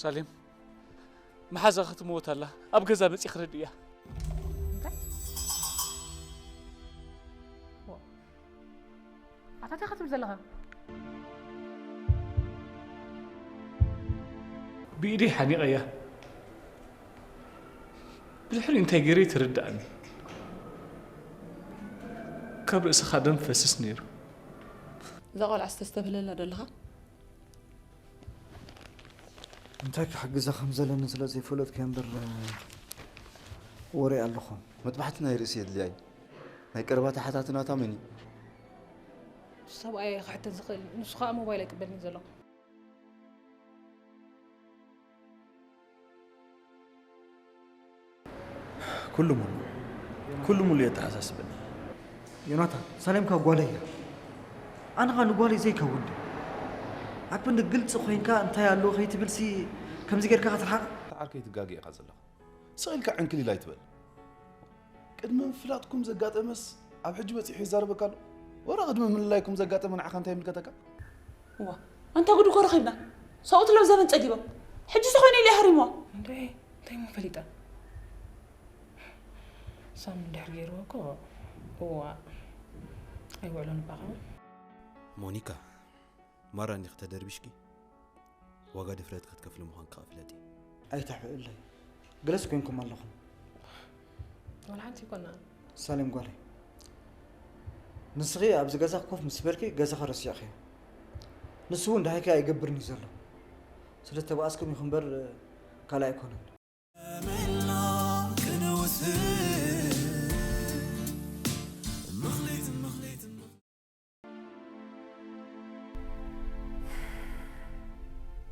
ሳሌም፣ መሓዛ ክትመወት ኣላ። ኣብ ገዛ መጺ ክረድእ እያ። እንታይ? ኣታ እንታይ ክትብል ዘለኻ? ብኢደይ ሓኒቐያ። ብድሕሪ እንታይ ገይረ ትርድኣኒ? ካብ ርእስኻ ደም ፈስስ ነይሩ። እዛ ቆልዓ ዝተስተብህለላ ደለኻ? እንታይ ክሕግዛ ከም ዘለኒ ስለ ዘይፈለጥኩ እምበር ወረ ኣለኹ። መጥባሕቲ ናይ ርእሲ የድልያ እዩ። ናይ ቀረባ ተሓታትናታ መን እዩ? ሰብኣይ ክሕተት ዝኽእል ንሱ ከዓ ሞባይል ኣይቅበልኒ ዘሎ። ኩሉ ሙሉእ ኩሉ ሙሉእ የተሓሳስበኒ። ዮናታን፣ ሳሌም ካብ ጓለይ እያ። ኣነ ኸኣ ንጓለይ ዘይከውን ድየ? ኣብ ክንዲ ግልፂ ኮይንካ እንታይ ኣለዎ ከይትብልሲ ከምዚ ጌርካ ክትርሓቕ? ዓርከይ ትጋገ ኢኻ ዘለኻ። ስቕ ኢልካ ዕንክሊል ኣይትበል። ቅድሚ ምፍላጥኩም ዘጋጠመስ ኣብ ሕጂ በጺሑ ይዛረበካ ኣሎ። ወረ ቅድሚ ምልላይኩም ዘጋጠመ ንዓኻ እንታይ ይምልከተካ? እዋ ኣንታ ጉድ እኮ ረኺብና። ሰብኡት ሎም ዘበን ጸጊቦም። ሕጂ ዝኾነ ኢለ ሃሪምዋ። እንዴ እንታይ ሞ ፈሊጠ? ሳሚ እንድሕር ገይርዎ እኮ እዋ ኣይውዕሎን እባ ኸዓ። ሞኒካ፣ ማራ እንዲኺ ተደርቢሽኪ ዋጋ ድፍረትኪ ክትከፍሊ ምዃንኪ ከኣ ፍለጢ። ኣይተሕብእለይ። ገለስ ኮይንኩም ኣለኹም። ዋላ ሓንቲ ይኮና። ሳሌም ጓለይ፣ ንስኺ ኣብዚ ገዛ ኮፍ ምስ በልኪ ገዛኺ ረሲዕኽዮ። ንሱ እውን ደሃይኪ ኣይገብርን እዩ ዘሎ። ስለ ዝተባኣስኩም ኢኹም እምበር ካልእ ኣይኮነን።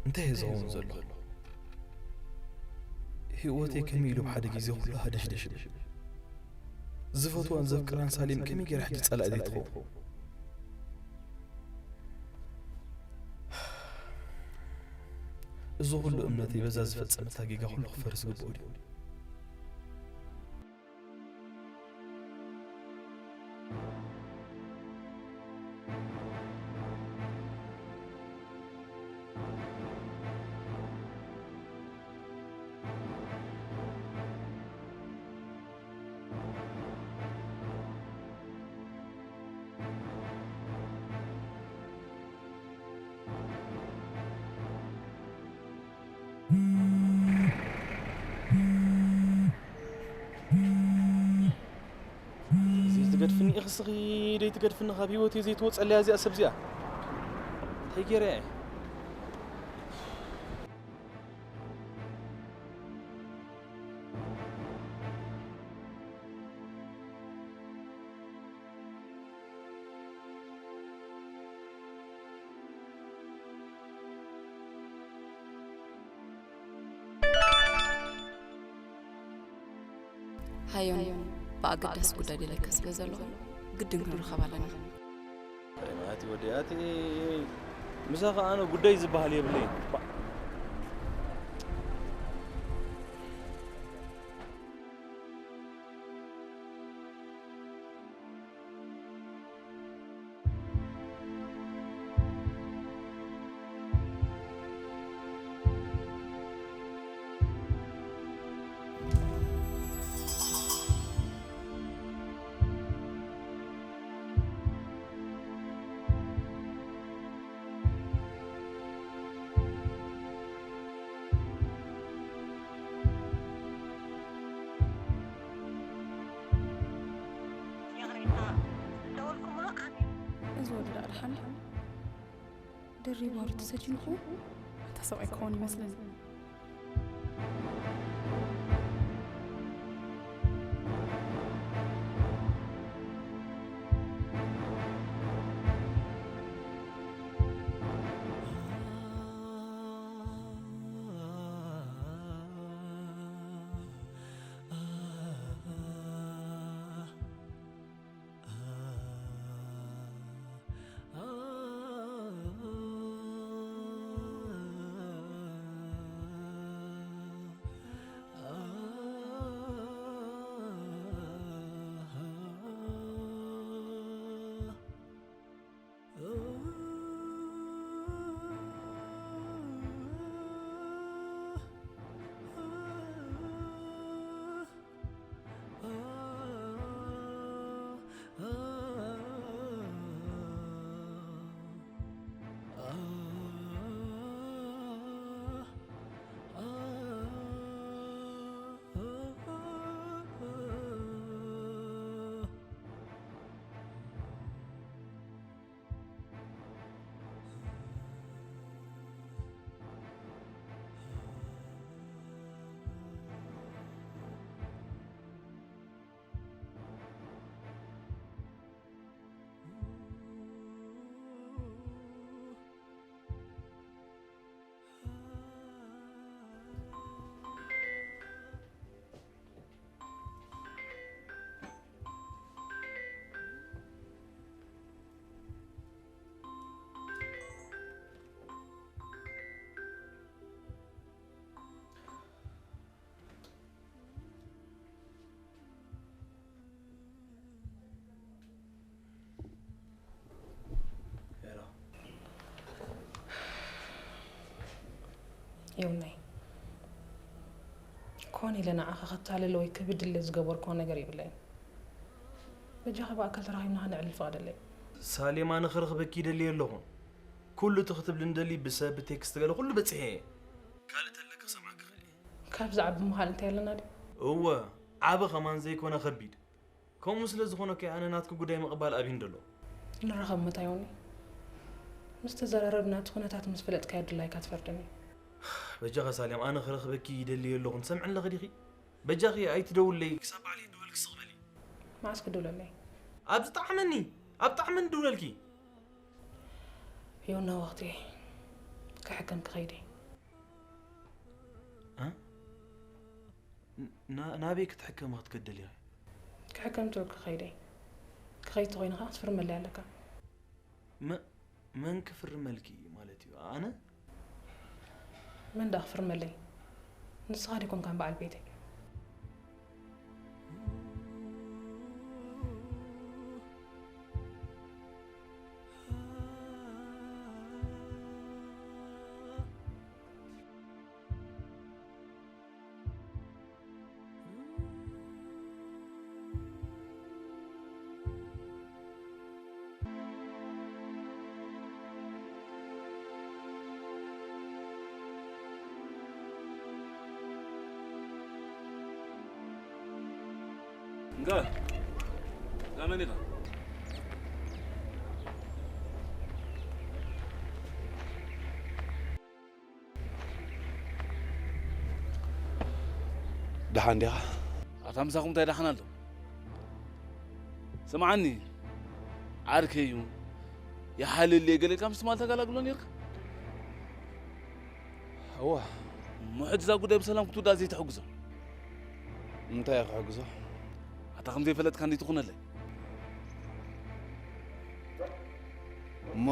እንታይ እዩ ዝኸውን ዘሎ? ህይወተይ ከመይ ኢሉ ብሓደ ግዜ ኩሉ ሃደሽደሽ ይብል? ዝፈትዋን ዘፍቅራን ሳሌም ከመይ ገይራ ሕጂ ጸላኢ ዘይትኸውን? እዚ ኩሉ እምነተይ በዛ ዝፈጸመታ ጌጋ ኩሉ ክፈርስ ግብኦ ድዩ? ዘይትገድፍኒ ኢኺ ስኺ ደይትገድፍኒ ካብ ህይወተይ ዘይትወፀለያ እዚኣ ሰብ እዚኣ እንታይ ገይረ እየ ሃዮን ብኣገዳሲ ጉዳይ ደለካ ስለ ዘለኹ ግድን ክንራኸብ ኣለና። ኣቲ ወዲ ኣቲ ምሳኻ ኣነ ጉዳይ ዝበሃል የብለይ። እዚ ወዲ ደኣ ድሓን ደሪቡ ሃሩ ተሰጂኑ ይኸውን? ኣታ ሰብኣይ ክኸውን ይመስለኒ። ዮናይ፣ ኮን ኢለ ንዓኻ ከታልል ወይ ክብድል ዝገበርክዎ ነገር የብለይን። በጃኻ ብኣካል ተራኺብና ከነዕልል ፍቐደለይ። ሳሌም፣ ኣነ ክረኽበኪ ይደሊ ኣለኹ። ኩሉ እቲ ክትብሊ እንደሊ ብሰብ ብቴክስት ገለ ኩሉ በጽሐ እየ። ካልእ ተለኪ ክሰምዓኪ ክእል እየ። ካብዚ ዓቢ ምኻል እንታይ ኣለና ድዩ? እወ፣ ዓቢ ከማን ዘይኮነ ከቢድ። ከምኡ ስለ ዝኾነ ከ ኣነ ናትኪ ጉዳይ ምቕባል ኣብይ እንደሎ። ንራኸብ መታዮኒ። ምስ ተዘራረብና እቲ ኩነታት ምስ ፈለጥካዮ ድላይካ ትፈርደኒ። በጃኻ ሳሌም፣ ኣነ ክረኽበኪ ይደሊ ኣለኹ። ትሰምዕኒ ኣለኺ ዲኺ? በጃኺ ኣይትደውለይ፣ ክሳብ ባዕለይ ደወልኪ ስቕ በሊ። መዓስ ክድውለለይ? ኣብ ዝጠዓመኒ፣ ኣብ ጣዕመኒ ድውለልኪ። ዮና፣ ወቕቲ ክሕከም ክኸይድ እየ። እ? ና-፣ ናበይ ክትሕከሚ ክትከደሊ ኢኺ? ክሕከም ቱርኪ ክኸይድ እየ። ክኸይድ ተኾይኑ ኸዓ ክትፍርመለይ ኣለካ። መ-፣ መን ክፍርመልኪ ማለት እዩ? ኣነ? መን ደኣ ክፍርመለይ? ንስኻ ዲኮንካን በዓል ቤተይ? እንካ፣ እዛ መን ኢኻ? ደሓን ዲኻ? ኣታ ምሳኹም እንታይ ደሓን ኣሎ? ስምዓኒ፣ ዓርከይ እዩ፣ ይሓልል እየ ገለ ኢልካ ምስ ትማል ተጋላግሎ ኔርካ? እወ። እሞ ሕጂ እዛ ጉዳይ ብሰላም ክትውዳእ ዘይትሕግዞ? እንታይ እየ ክሕግዞ? ኣታ ከም ዘይፈለጥካ እንዲ ትኹነለይ። እሞ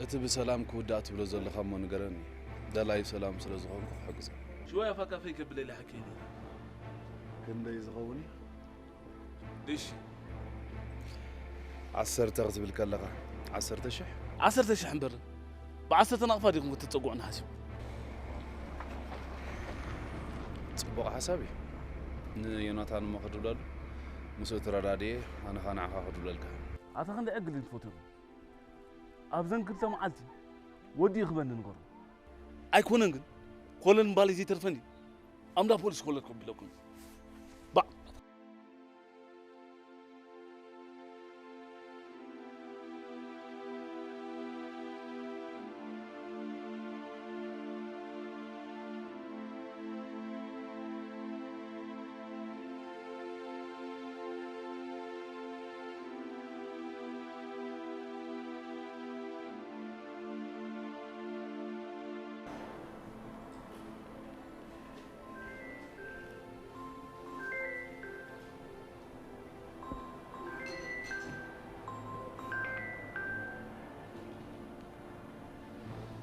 እቲ ብሰላም ክውዳእ ትብሎ ዘለኻ እሞ ንገረኒ። ደላይ ሰላም ስለ ዝኾንኩ ክሕግዘ። ሽወያ ፋካ ፈይ ከብለይ ለሓከይ ነይራ። ክንደይ ዝኸውን እዩ? እሺ። ዓሰርተ ክትብል ከለኻ፣ ዓሰርተ ሽሕ? ዓሰርተ ሽሕ እምበር፣ ብዓሰርተ ናቕፋ ዲኹም ክትጸግዑና ሓሲብኩም? ጽቡቕ ሓሳብ እዩ። ንዮናታን እሞ ክድብለሉ፣ ምስኡ ተረዳድኤ፣ ኣነ ኸኣ ንዓኻ ክድብለልካ። ኣታ ክንደይ ዕግል እዩ ትፈትዎ? ኣብዘን ክልተ መዓልቲ ወዲ ይኽበኒ ንገሮ። ኣይኮነን ግን፣ ኮለል ምባለይ ዘይተርፈኒ፣ ኣምዳ ፖሊስ ኮለል ከቢለኩም። ባዕ።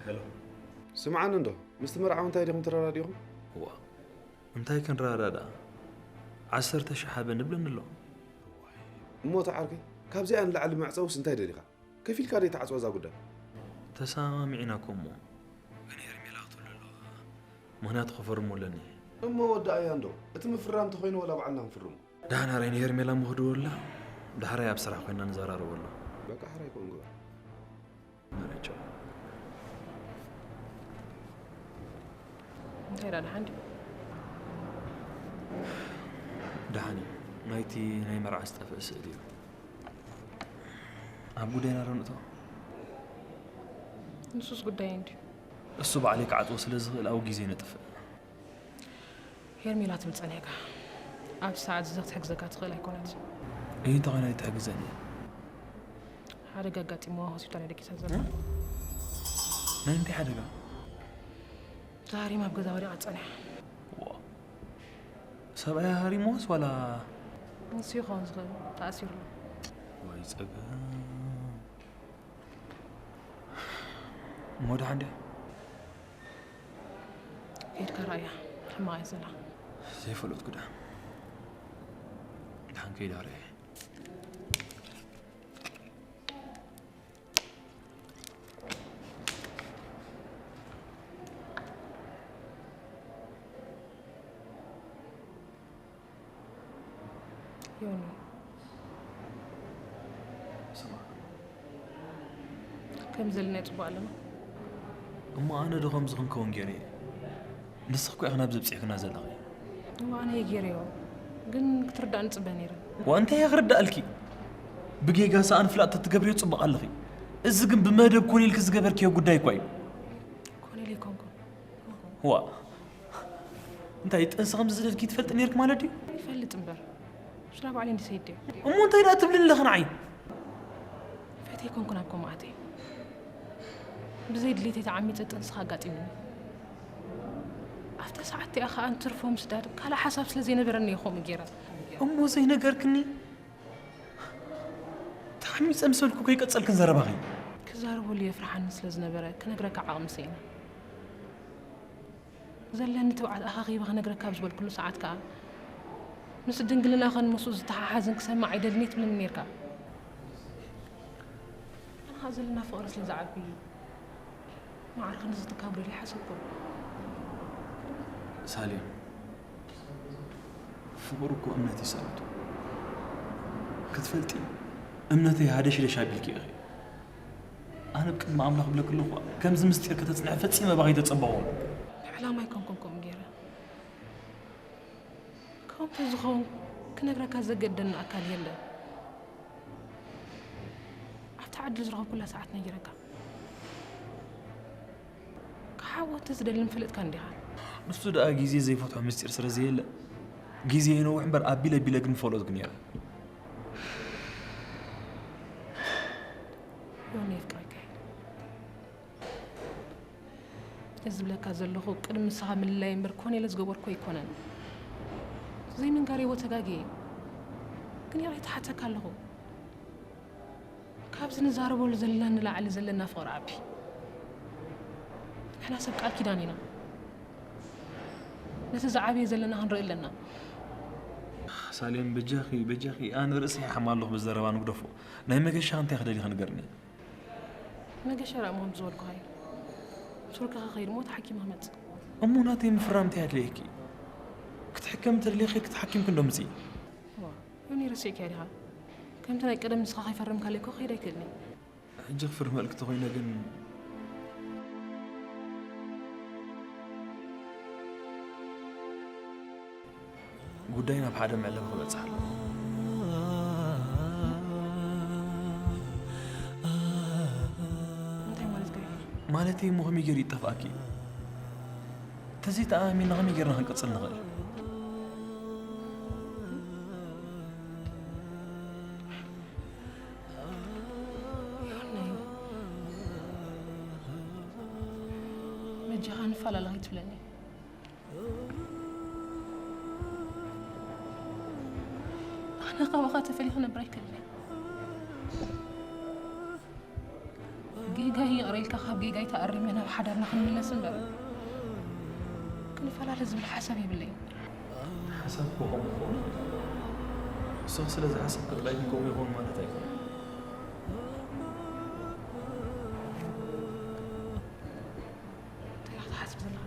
ሄሎ። ስምዓኒ እንዶ፣ ምስቲ መርዓዊ እንታይ ዲኹም ተረዳዲኹም? እዋ፣ እንታይ ክንረዳዳእ? ዓሰርተ ሽሕ ሃበኒ ብለኒ ኣሎ። እሞ እቲ ዓርከይ፣ ካብዚኣ ንላዕሊ መዕጸውስ እንታይ ደሊኻ? ከፊልካ ደይ ትዓጽዋ እዛ ጉዳይ? ተሰማሚዕና እኮ እሞ፣ ግን ሄርሜላ ክትህሉ ኣለዋ። ምኽንያቱ ክፈርሞ ኣለኒ። እሞ ወዳእያ እንዶ፣ እቲ ምፍራም እንተኾይኑ ዋላ ባዕልና ክንፍርሞ። ደሓን ሓራይ ንሄርሜላ እሞ ክድውለላ፣ ዳሕራይ ኣብ ስራሕ ኮይና ንዘራረበሉ። በቃ ሓራይ ከምኡ ግበር። መረጃ። እንታይ ደኣ ደሓን ድዩ? ደሓን እዩ። ናይቲ ናይ መርዓ ዝጠፍአ ስእሊ እዩ። ኣብ ጉዳይና ዶ ንእቶ? ንሱስ ጉዳይ እንድዩ። እሱ ባዕለይ ክዓጽዎ ስለ ዝኽእል ኣብኡ ግዜ ነጥፍእ። ሄርሜላ ትብል ጸኒሕካ። ኣብዚ ሰዓት እዚ ክትሕግዘካ ትኽእል ኣይኮነትን። እይ፣ እንታይ ኮይና ኣይትሕግዘኒ? ሓደጋ ኣጋጢምዋ ሆስፒታል እያ ደቂሳ ዘላ። እ? ናይ እንታይ ሓደጋ? ተሃሪማ ኣብ ገዛ ወዲቓ ጸኒሓ። ዋ። ሰብኣያ ሃሪምዋስ ዋላ? ንሱ ይኸውን ዝኽእል፣ ተኣሲሩ ኣሎ። ወይ ጸገም። እሞ ደሓን ድያ? ከይድካ ርኣያ፣ ሕማቕ እያ ዘላ። ዘይፈለጥኩ ድኣ። ደሓን ከይዳ ርኣያ። ዮኒ፣ ስማዕ፣ ከም ዘለና ጽቡቕ ኣለና። እሞ ኣነ ዶ ከምዚ ክንከውን ገይረ እየ? ንስኽ እኮ ኢኺ ናብዚ ኣብፂሕክና ዘለኺ። እዋ ኣነ እየ ገይረዮ፣ ግን ክትርዳእ ንጽበ ነይረ። ዋ እንታይ እየ ክርዳእልኪ? ብጌጋ ሰኣን ፍላጥ ተትገብርዮ ጽቡቕ ኣለኺ። እዚ ግን ብመደብ ኮነ ኢልኪ ዝገበርክዮ ጉዳይ እኳ እዩ። ኮነ ኢለ ኣይኮንኩን። ዋ እንታይ ጥንሲ ከም ዝደልኪ ትፈልጢ ነይርክ ማለት ድዩ? ይፈልጥ እምበር ሽላ ባዕለይ እንዲሰይድ ድዮ? እሞ እንታይ ደኣ ትብልኒ ኣለኺ ንዓይ? ፈትየ ኣይኮንኩን ኣብ ከምኡ ኣትየ። ብዘይ ድሌተይ ተዓሚፀ ጥንስኻ ኣጋጢሙኒ። ኣብታ ሰዓት እቲኣ ከዓ እንትርፎ ምስዳድ ካልእ ሓሳብ ስለ ዘይነበረኒ እየ ከምኡ ገይረ። እሞ ዘይነገርክኒ? ተዓሚፀ ምስ በልኩ ከይቀፀልክን ዘረባኺ። ክዛረበሉ የፍርሓኒ ስለ ዝነበረ ክነግረካ ዓቕሚ ስኢነ። ዘለኒ ትብዓት ኣኻኺበ ክነግረካ ኣብ ዝበልኩሉ ሰዓት ከዓ ምስ ድንግልናኸን ምስኡ ዝተሓሓዝን ክሰምዕ ኣይደልን እየ ትብለኒ ነይርካ። ኣነ ከዓ ዘለና ፍቕሪ ስለ ዝዓቢ ማዕረ ክንዚ ትካብዶ ኢለ ኣይሓሰብኩን። ሳሌም፣ ፍቕሪ እኮ እምነት እዩ ሰሪቱ። ክትፈልጢ እምነተይ ሃደሽደሽ ኣቢልኪ ኢኺ። ኣነ ኣብ ቅድሚ ኣምላኽ እብለኪ ኣለኹ፣ ከምዚ ምስጢር ከተጽንዒ ፈጺመ ባኺ ኣይተጸበኹን። ብዕላማ ኣይኮንኩን ከምኡ ገይረ። ከምኡ እንተዝኸውን ክነግረካ ዘገደኒ ኣካል የለን። ኣብታ ዓዲ ዝረኸብኩላ ሰዓት ነጊረካ። ክሓቦ እንተዝደሊ ምፈለጥካ እንዲኻ። ንሱ ደኣ ግዜ ዘይፈትሖ ምስጢር ስለ ዘየለ ግዜ ይነውሕ እምበር ኣቢለ ኣቢለ ግን ምፈለጥኩ ነይረ። ዮኒ የፍቅረካ እየ። እዚ ዝብለካ ዘለኹ ቅድሚ ንስኻ ምልላይ እምበር ኮነ ኢለ ዝገበርኩ ኣይኮነን። ዘይምንጋረይ እወ ተጋግየ እየ። ግን ይቕሬታ ይሓተካ ኣለኹ። ካብዚ ንዛረበሉ ዘለና ንላዕሊ ዘለና ፍቕሪ ዓቢ። ንሕና ሰብ ቃል ኪዳን ኢና። ነቲ ዝዓበየ ዘለና ክንርኢ ኣለና። ሳሌም በጃኺ በጃኺ ኣነ ርእሰይ ይሓም ኣለኹ ብዘረባ ንግደፎ። ናይ መገሻ እንታይ ክደሊ ክንገርኒ? መገሻ ደኣ እሞ ከምቲ ዝበልኩኻ እዩ። ቱርኪ ክኸይድ እሞ ተሓኪመ ክመጽእ። እሞ ናተይ ምፍራም እንታይ ኣድለየኪ? ክትሕከሚ ተደሊኺ ክትሓኪምኪ እንዶ ምጺ። እዋ፣ ዮኒ ረሲዕካዮ ዲኻ? ከምቲ ናይ ቀደም ንስኻ ከይፈረምካለይ እኮ ክኸይድ ኣይክእልን እየ። ሕጂ ክፍርመልኪ ተኾይነ ግን ጉዳይ ናብ ሓደ መዕለቢ ክበጽሕ ኣለዎ። እንታይ ማለት እዩ? ማለተይ እሞ ከመይ ገይሩ ይጠፍኣኪ? ተዘይተኣማሚንና ከመይ ጌርና ክንቅጽል ንኽእል? ዮኒ፣ በጃኻ ንፈላለ ከይትብለኒ። ኣነ ካባኻ ተፈልየ ክነብር ኣይክእልን እየ። ጌጋይ ይቕረ ኢልካ ካብ ጌጋይ ተኣሪመ ናብ ሓዳርና ክንምለስ እምበር ክንፈላለ ዝብል ሓሳብ የብለይን። ሓሳብ እኮ ከምኡ ክኸውን ይኽእል። ንስኺ ስለ ዝሓሰብኪ ጥራይ ግን ከምኡ ይኸውን ማለት ኣይኮነን። እንታይ ኢኻ ትሓስብ ዘለኻ?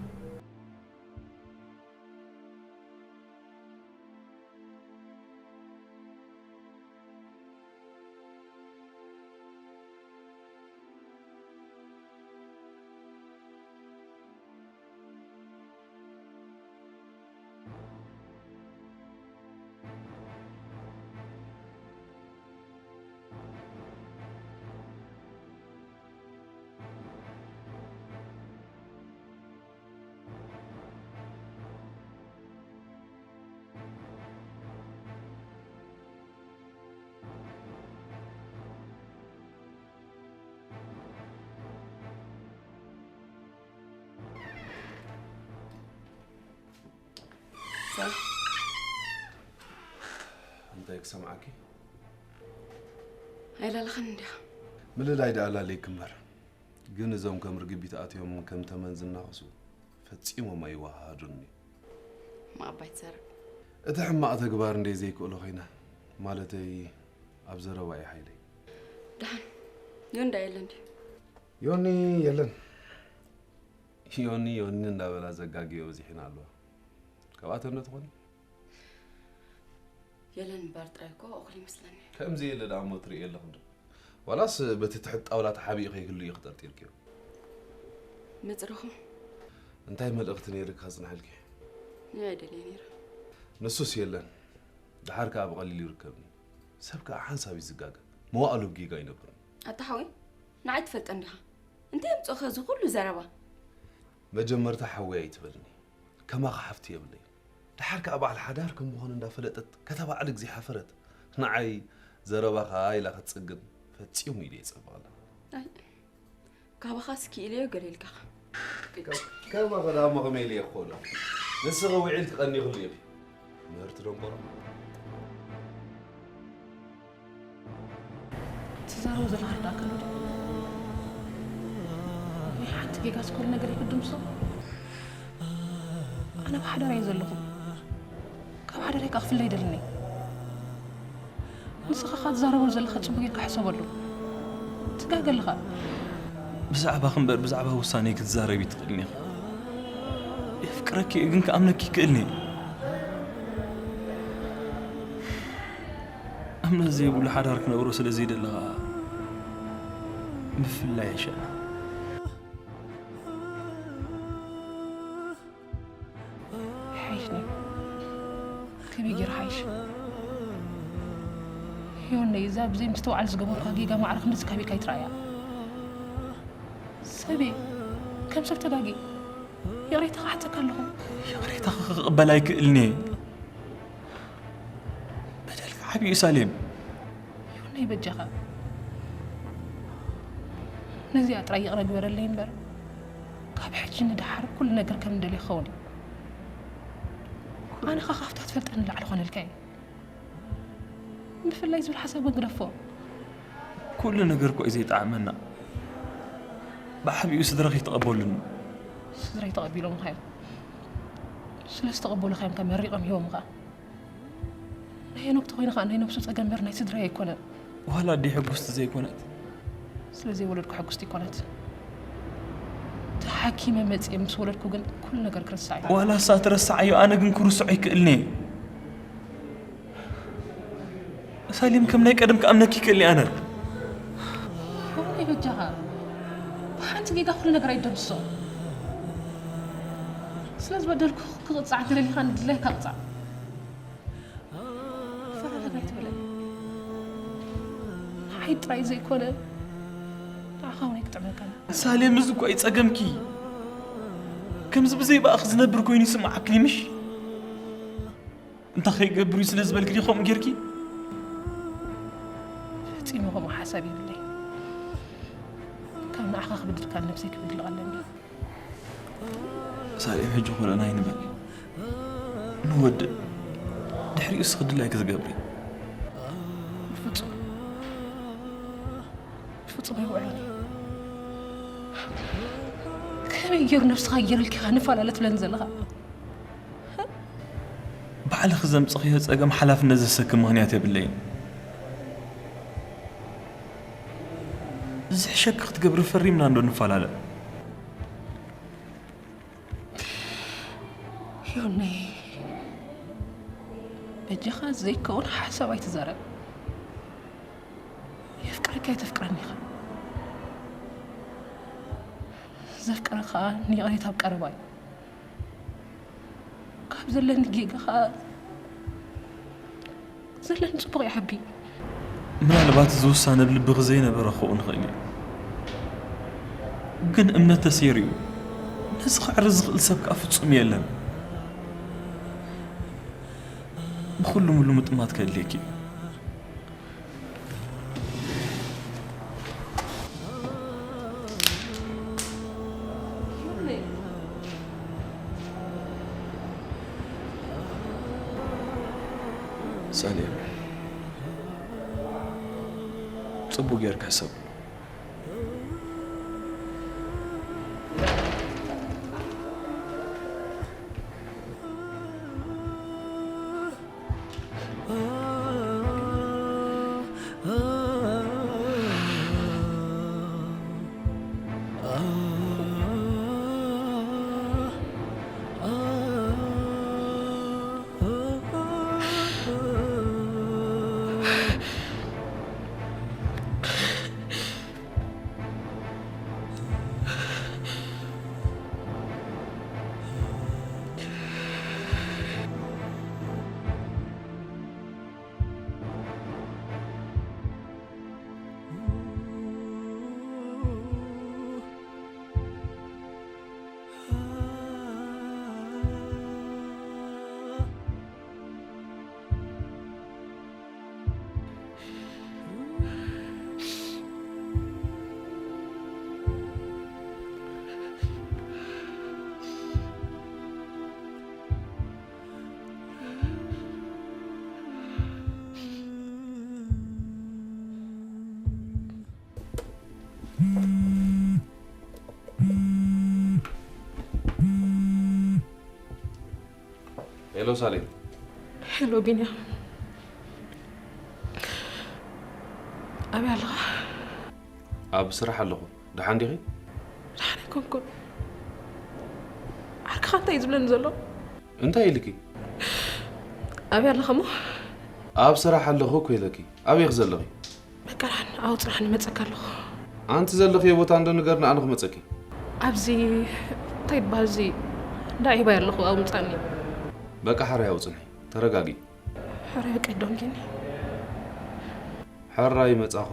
ሰብ እንታይ ክሰምዓኪ? ኣይላለኸን እንዲያ። ምልላይ ደኣ ላለይክ እምበር፣ ግን እዞም ከም ርግቢት ኣትዮም ከም ተመን ዝናኸሱ ፈጺሞም ኣይወሃሃዱን እዩ። ማኣባይ ትሰርቕ። እቲ ሕማቕ ተግባር እንደ ዘይክእሎ ኮይነ፣ ማለተይ ኣብ ዘረባ እዩ ሓይለይ። ደሓን ዮንዳ የለን ድዩ? ዮኒ የለን። ዮኒ ዮኒ እንዳበላ ዘጋግዮ በዚሒና ኣለዋ። ካብኣተን ዶ ትኾኒ? የለን እምበር ጥራይ እኮ እኹል ይመስለኒ። ከምዚ የለ ደኣ እሞ ትርእዮ ኣለኹ እንዶ። ዋላስ በቲ ትሕት ጣውላ ተሓቢኡ ከይህሉ እዩ ክጠርጢርክዮ? መጽረኹ። እንታይ መልእኽቲ ነይርካ ዝጽንሓልኪ? ንዓይ ደልየ ነይረ። ንሱስ የለን። ደሓር ከኣ ብቐሊሉ ይርከብኒ። ሰብ ከኣ ሓንሳብ እዩ ዝጋገ። መዋእሉ ብጌጋ ይነብር። ኣታ ሓወይ፣ ንዓይ ትፈልጠን ዲኻ? እንታይ ኣምጽኦኸ እዚ ኩሉ ዘረባ? መጀመርታ ሓወይ ኣይትበልኒ። ከማኻ ሓፍቲ የብለይ። ደሓር ከኣ በዓል ሓዳር ከም ምዃኑ እንዳፈለጠት ከተባዕልግ ዘይሓፈረት። ንዓይ ዘረባኻ ኢላ ክትጽግን ፈጺሙ ኢለ ይጸብቐላ። ኣይ፣ ካባኻስ ክኢለዮ ገለ ኢልካኻ። ከማኻ ደኣ እሞ ከመይ ኢለ ይኽእሎ? ንስኺ ውዒልኪ ቀኒኹሉ ኢኺ። ምህርቲ ደንቆሮ። ትዛረቦ ዘለኻ ርዳእካ ኣሎ ድዩ? ናይ ሓንቲ ጌጋ ስኮል ነገር ይክድምሶ። ኣነ ብሓዳር እየ ዘለኹ። ካብ ሓዳረይ ከኣ ክፍለ ይደልኒ። ንስኻ ኸኣ ትዛረቦ ዘለኻ ጽቡቅ ጌርካ ሕሰበሉ። ትጋገ ኣለኻ። ብዛዕባኺ እምበር ብዛዕባ ውሳነይ ክትዛረቢ ትኽእልኒ ኢኺ። የፍቅረኪ እየ፣ ግን ክኣምነኪ ይክእልኒ። እምነት ዘይብሉ ሓዳር ክነብሮ ስለ ዘይደሊ ኸኣ ምፍላይ ይሻል። ይሓይሽ ነይሩ። ከመይ ገይሩ ሓይሽ? ዮነይ፣ እዛ ብዘይ ምስትውዓል ዝገበርኳ ጌጋ ማዕረ ክንድዚ ካቢድካ ይትረኣያ። ሰብየ፣ ከም ሰብ ተጋጊ። ይቕሬታ ክሓተካ ኣለኹ። ይቕሬታ ክቕበል ኣይክእልን እየ። በደልካ ዓብዩ እዩ ሳሌም። ዮነይ በጃኻ። ነዚኣ ጥራይ ይቕረ ግበረለይ እምበር፣ ካብ ሕጂ ንደሓር ኩሉ ነገር ከም እንደልዮ ክኸውን እዩ። ኣነ ኸኣ ካብታ ትፈልጠኒ ንላዕሊ ኮነልካ እየ። ብፍላይ ዝብል ሓሳብ ግን ግደፎ። ኩሉ ነገር እኮ እዩ ዘይጠዓመና። ብዓብዩ ስድራኺ ይተቐበሉኒ። ስድራይ ተቐቢሎምኻ እዮም። ስለ ዝተቐበሉኻ እዮም ከ መሪቖም ሂቦምኻ። ናይ ሄኖክ ተኾይኑ ኸኣ ናይ ነብሱ ጸገም እምበር ናይ ስድራይ ኣይኮነን። ዋላ ኣደይ ሕጉስቲ ዘይኮነት? ስለ ዘይወለድኩ ሕጉስቲ ኣይኮነት። ተሓኪመ መጽየ ምስ ወለድኩ ግን ኩሉ ነገር ክርሳዕ እዩ። ዋላ እሳ ትረስዓዮ፣ ኣነ ግን ክርስዖ ኣይክእልን እየ። ሳሌም፣ ከም ናይ ቀደም ክኣምነኪ ይክእል እየ ኣነ። ዮናይ በጃኻ፣ ብሓንቲ ጌጋ ኩሉ ነገር ኣይደምስሶ። ስለ ዝበደልኩ ክቕጻዕ እንተደሊኻ ንድላይካ ቅጻዕ። ፈራረግ ኣይትበለኒ። ንዓይ ጥራይ ዘይኮነ፣ ንዓኻ እውን ኣይክጥዕመካን። ሳሌም፣ እዚ እኮ እዩ ጸገምኪ። ከምዚ ብዘይ ብኣኺ ዝነብር ኮይኑ ይስምዓኪ ምሽ? እንታይ ከይገብር እዩ ስለ ዝበልኪ ድዩ ከምኡ ጌርኪ? ፈጺመ ከምኡ ሓሳብ የብለይ። ካብ ንዓኻ ክብድልካ ነብሰይ ክብድል ኣለኒ። ሳሌም፣ ሕጂ ኮለና ኣይንበል። ንወድእ። ድሕሪኡስ ክድላይ ክትገብሪ። ብፍጹም። ብፍጹም ኣይውዕሎን እዩ። ከመይ ገይሩ ነብስኻ ገይሩ ኢልካ ንፈላለ ትብለኒ ዘለኻ? ባዕልኺ ዘምጽኽዮ ጸገም ሓላፍነት ዘሰክም ምኽንያት የብለይን። ዝሕሸኪ ክትገብሪ ፈሪምና እንዶ ንፈላለ። ዮነይ፣ በጃኻ ዘይከውን ሓሳብ ኣይትዛረብ። የፍቅረካ ኣይተፍቅረኒ ኢኻ። ዘፍቅረካ ንይቕሬታ ኣብ ቀረባ እዩ። ካብ ዘለኒ ጌጋ ኸኣ ዘለኒ ጽቡቕ ይዓቢ። ምናልባት እዚ ውሳነ ኣብ ልብኺ ዘይነበረ ክኸውን ይኽእል እዩ። ግን እምነት ተሰይሩ እዩ። ነዚ ከዕርፍ ዝኽእል ሰብ ከኣ ፍጹም የለን። ብኹሉ ምሉ ምጥማት ከድልየኪ እዩ። ሳሌም፣ ጽቡቕ ጌርካ ሕሰብ። ሄሎ ሳሌም። ሄሎ ቢንያም፣ ኣበይ ኣለኻ? ኣብ ስራሕ ኣለኹ። ደሓን ዲኺ? ደሓን ኣይኮንኩን። ዓርክኻ እንታይ እዩ ዝብለኒ ዘሎ? እንታይ ኢልኪ? ኣበይ ኣለኻ እሞ? ኣብ ስራሕ ኣለኹ እኮ ኢለኪ። ኣበይ ኢኺ ዘለኺ? በቃ ደሓን ኣብኡ ጽናሕ፣ እመጸካ ኣለኹ። ኣንቲ ዘለኽዮ ቦታ እንዶ ንገርኒ፣ ኣነ ክመጸኪ። ኣብዚ እንታይ ይበሃል፣ እዚ እንዳ ዒባይ ኣለኹ፣ ኣብኡ ምጻኒ። በቃ ሕራይ ኣብኡ ጽንሒ፣ ተረጋጊ። ሕራይ በቃ ይዶንጊኒ። ሕራይ መጻኹ።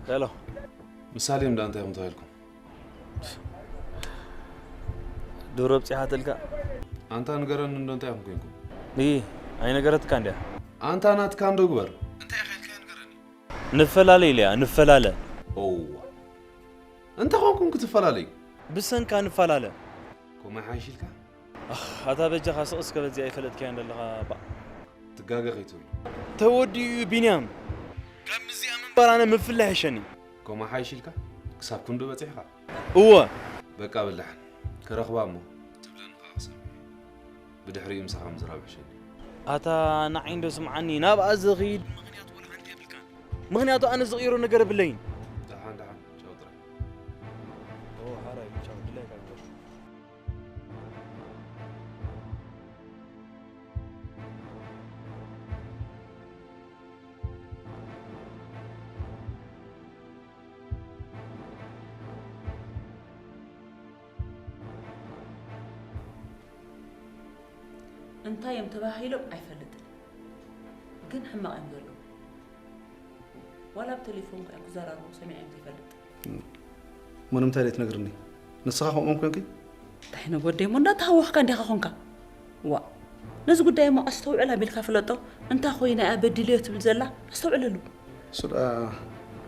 ሄሎ። ምሳሌ እንዳ እንታይ ኢኹም ተባሂልኩም? ዶሮ ኣብጺሓትልካ? ኣንታ ንገረኒ እንዶ እንታይ ኢኹም ኮንኩም? እይ፣ ኣይነገረትካ እንድያ? ኣንታ ናትካ እንዶ ግበር። እንታይ ኢኻ ኢልካያ ንገረኒ። ንፈላለ ኢለያ፣ ንፈላለ። ኦዋ። እንታይ ኮንኩም ክትፈላለዩ? ብሰንካ ንፈላለ። ኮማይ ሓይሽ ኢልካ? ኣኽ፣ ኣታ በጃኻ ስቕ እስከ በዚኣ ኣይፈለጥካያን ዘለኻ ባእ። ትጋገ ከይትብሉ። ተወዲኡ እዩ ቢንያም። ካብ ምስዚኣ ምንባር ኣነ ምፍላይ ይሕሸኒ። ኮማይ ሓይሽ ኢልካ? ክሳብ ክንዱ በጺሕካ? እወ። በቃ በል ደሓን። ክረኽባ እሞ ትብለኒ ከኣ ክሰምዕ እየ። ብድሕሪኡ ምሳኻ ምዝራብ ይሕሸኒ። ኣታ ንዓይ እንዶ ስምዓኒ፣ ናብኣ ዝኸይድ ምኽንያት ወላ ሓንቲ የብልካን። ምኽንያቱ ኣነ ዝቕይሮ ነገር የብለይን። ደሓን ደሓን፣ ቻው ጥራይ። ኦ፣ ሓራይ፣ ቻው፣ ድላይካ ግበር። እንታይ እዮም ተባሂሎም ኣይፈልጥን፣ ግን ሕማቕ እዮም ዘለዉ። ዋላ ኣብ ቴሌፎን እኳ እዮም ክዘራረቡ ሰሚዐ እዮም ዘይፈልጥ። እሞ ንምንታይ ዘይትነግርኒ? ንስኻ ከምኦም ኮንኪ? እንታይ ነጎደይ እሞ እንዳተሃወኽካ እንዲኻ ኾንካ? ዋእ፣ ነዚ ጉዳይ እሞ ኣስተውዕል ኣቢልካ ፍለጦ። እንታ ኮይና እያ በዲለዮ ትብል ዘላ? ኣስተውዕለሉ። እሱ ደኣ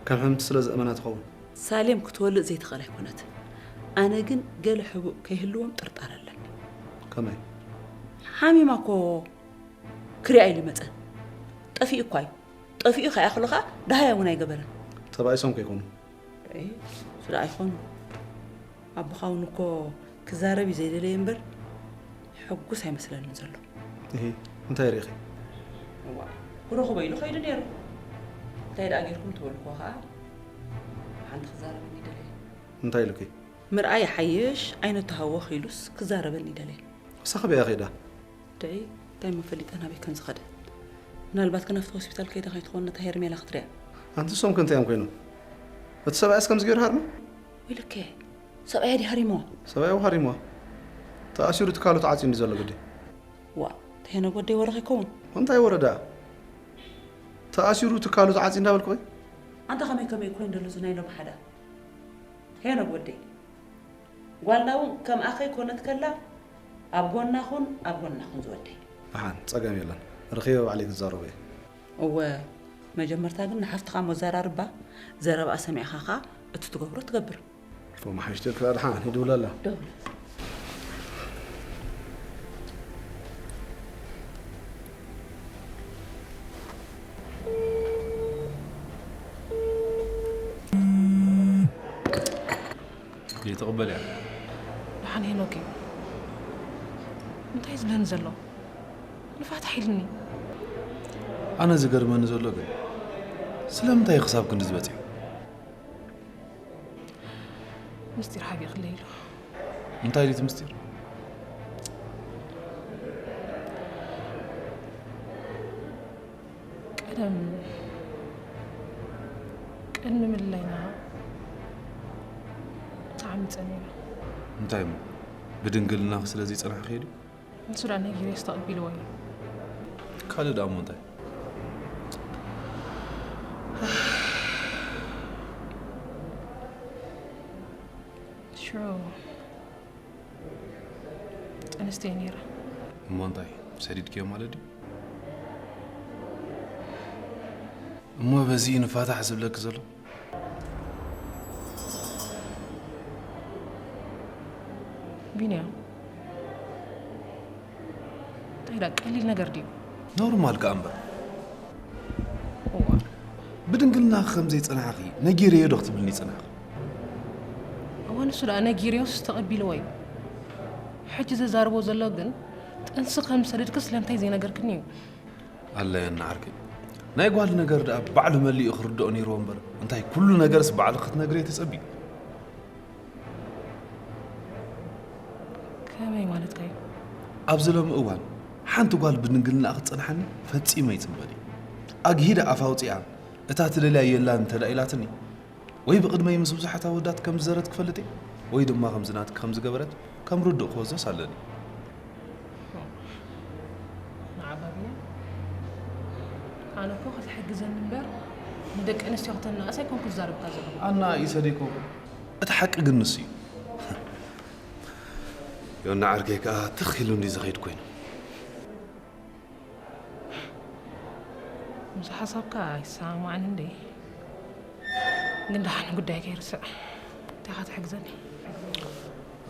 ከም ሕምምቲ ስለ ዘእመና ትኸውን። ሳሌም ክትወልድ ዘይትኽእል ኣይኮነትን። ኣነ ግን ገለ ሕቡእ ከይህልዎም ጥርጣረ ኣለኒ። ከመይ? ሓሚማ እኮ ክሪኣ ኢሉ መጸ። ጠፊኡ እኳ እዩ። ጠፊኡ ከይኣኽሎ ከኣ ደሃያ እውን ኣይገበረን። ተባኢሶም ከይኮኑ? እይ፣ እሱ ደኣ ኣይኮኑ። ኣቦኻ እውን እኮ ክዛረብ እዩ ዘይደለየ እምበር፣ ሕጉስ ኣይመስለንን ዘሎ። እሂ፣ እንታይ ርኢኺ? እዋእ፣ ክረኽቦ ኢሉ ከይዱ ነይሩ። እንታይ ደኣ ጌርኩም ትበልክዎ ከኣ፣ ሓንቲ ክዛረበኒ ደለየ። እንታይ ኢሉኪ? ምርኣይ ይሓይሽ፣ ኣይንተሃወኽ ኢሉስ ክዛረበኒ ደለየ። ንሳ ካበይ እያ ከይዳ? ድዒ፣ እንታይ እሞ ፈሊጠ ናበይ ከም ዝኸደ። ምናልባት ከ ናብቲ ሆስፒታል ከይዳ ከይትኸውን ነታ ሄርሜላ ክትሪኣ። ኣንቲ፣ እሶም ከ እንታይ እዮም ኮይኖም? እቲ ሰብኣይስ ከምዚ ገይሩ ሃርሞ? ወይለከ፣ ሰብኣያ ድዩ ሃሪምዋ? ሰብኣያ ሃሪምዋ። ተኣሲሩ ትካሉ ተዓጽዩ እንዲ ዘሎ ግዲ። ዋእ፣ ተሄኖግ ወደይ ወረ ከይከውን? እንታይ ወረ ደኣ? ተኣሲሩ ትካሉ ተዓጽዩ እንዳበልኩ ወይ? ኣንታ ከመይ ከመይ ኮይኑ ደሎ እዚ ናይ ሎም ሓዳ? ሄኖግ ወደይ፣ ጓልና እውን ከምኣ ከይኮነት ከላ ኣብ ጎና ኩን፣ ኣብ ጎና ኩን ዝወደይ። ደሓን፣ ጸገም የለን። ረኺበ ባዕለይ ክዛረቦ እየ። እወ፣ መጀመርታ ግን ንሓፍትኻ እሞ ዘራርባ፣ ዘረባኣ ሰሚዕኻ ኸኣ እቲ ትገብሮ ትገብር። ፎ መሓይሽቲ ክላ ደሓን ይድውለላ። ደውል። ይትቕበል እያ። ደሓን ሄኖክ እዩ። እንታይ ዝብለኒ ዘሎ? ንፋታሕ ኢልኒ። ኣነ ዝገርመኒ ዘሎ ግን ስለምንታይ እዩ ክሳብ ክንዲ ዝበጽሕ? ምስጢር ሓቢእክለይ ኢሉ። እንታይ ድዩ እቲ ምስጢር? ቀደም፣ ቅድሚ ምልላይና ብጣዕሚ ጸኒሕና። እንታይ እሞ? ብድንግልናኺ ስለ ዘይጸናሕክዮ ድዩ? ንሱ ደኣ ነጊረዮስ ተቐቢልዎ እዩ። ካልእ ደኣ እሞ እንታይ? ሽዑ ጥንስቲ እየ ነይረ። እሞ እንታይ ሰዲድክዮ ማለት ድዩ? እሞ በዚ ንፋታሕ ዝብለኪ ዘሎ? ቢንያም፣ እንታይ ዳ ቀሊል ነገር ድዩ? ኖርማል ከኣ እምበር። እዋ። ብድንግልና ከም ዘይጸናሕኺ ነጊረዮ ዶ ክትብልኒ ጸናሕኺ? እወ፣ ንሱ ደኣ ነጊረዮስ ተቐቢልዎ እዩ። ሕጂ ዘዛርቦ ዘሎ ግን ጥንሲ ከም ዝሰደድኪ ስለምንታይ ዘይነገርክኒ እዩ። ኣለየና ዓርከይ፣ ናይ ጓል ነገር ደኣ ባዕሉ መሊኡ ክርድኦ ነይርዎ እምበር፣ እንታይ ኩሉ ነገርስ ባዕልኺ ክትነግርዮ ትጸብዩ? ከመይ ማለትካ እዩ? ኣብዚ ሎሚ እዋን ሓንቲ ጓል ብድንግልናኣ ክትጸንሓኒ ፈጺመ ኣይጽበን እየ። ኣግሂደ ኣፍ ኣውጺኣ እታ ትደልያ የላን እንተ ደኣ ኢላትኒ፣ ወይ ብቕድመይ ምስ ብዙሓት ኣወዳት ከም ዝዘረት ክፈልጥ እየ፣ ወይ ድማ ከምዚ ናትኪ ከም ዝገበረት ከም ርዱእ ክወስዶስ ኣለኒ። ንዓባብያ ኣነ እኮ ክትሕግዘኒ እምበር ንደቂ ኣንስትዮ ክተናእስ ኣይኮንኩ ዝዛረብካ ዘለኹ። ኣና ኢሰደይኮ እቲ ሓቂ ግን ንሱ እዩ። ዮና ዓርከይ ከኣ ትኽ ኢሉ እንዲ ዝኸይድ ኮይኑ። ምስ ሓሳብካ ኣይሰማማዕን እንዴ? ግን ደሓን ጉዳይ ከይርስዕ እንታይ ኢኻ ትሕግዘኒ?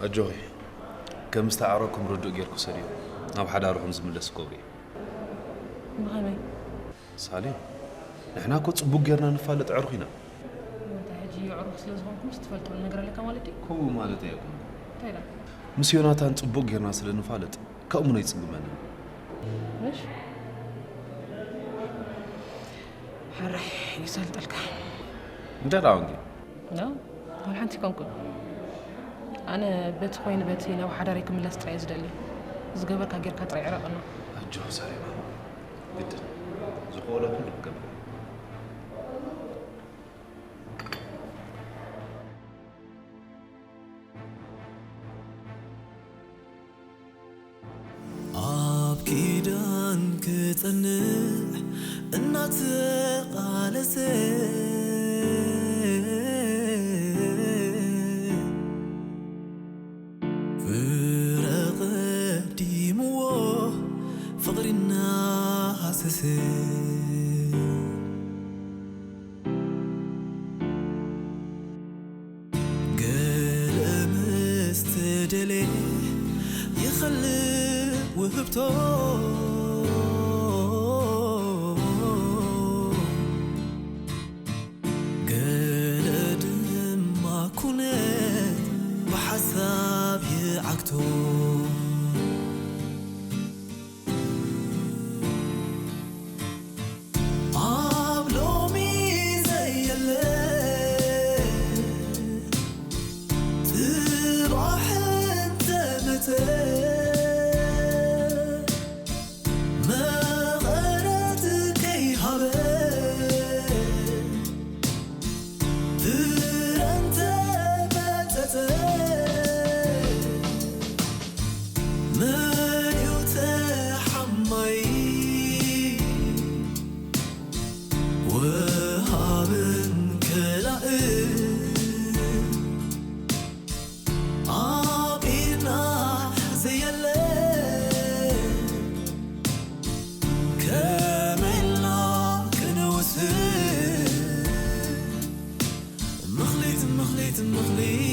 ኣጆኺ፣ ከም ዝተዓረኩም ርዱእ ጌርኩ ሰድዮ ናብ ሓዳርኹም ዝምለስ ክገብሩ እየ። ብኸመይ? ሳሌም፣ ንሕና እኮ ጽቡቕ ጌርና ንፋለጥ ኣዕሩኽ ኢና። እንታይ ሕጂ ኣዕሩኽ ስለ ዝኾንኩምስ ትፈልጥሉ ነገር ኣለካ ማለት ድዩ? ከምኡ ማለት ኣይኮንኩን። እንታይ ደኣ? ምስ ዮናታን ጽቡቕ ጌርና ስለ ንፋለጥ ከምኡ ነይጽግመኒ። ምሽ? ሕራይ ይሰልጠልካ። እንታይ ደኣ ወንጌል? ኖ፣ ዋላ ሓንቲ ኣይኮንኩን። ኣነ በቲ ኮይኑ በቲ ናብ ሓዳረይ ክምለስ ጥራይ እየ ዝደሊ። ዝገበርካ ጌርካ ጥራይ ዕረቐና። ኣጆኺ ሳሌማ፣ ግድን ዝኽእሎ ኩሉ ክገብር እየ። ኣብ ኪዳን ክጸንዕ እናተቓለሰ፣ ፍረ ቀዲምዎ ፍቕሪ እናሃሰሰ፣ ገለ ምስ ተደልየ ይኸልእ ውህብቶ። ገለ ድማ ኩነት ብሓሳብ ይዓግቶ። ኣብ ሎሚ ዘየለ ጽባሕ እንተመጸ፣ መቐረት ከይሃበ ፍረ እንተመጸጸ፣ መን እዩ ተሓማይ? ወሃብን ከላእን ኣብ ኢድና ዘየለ፣ ከመይ ኢልና ክንውስን? ምኽሊት፣ ምኽሊት፣ ምኽሊት።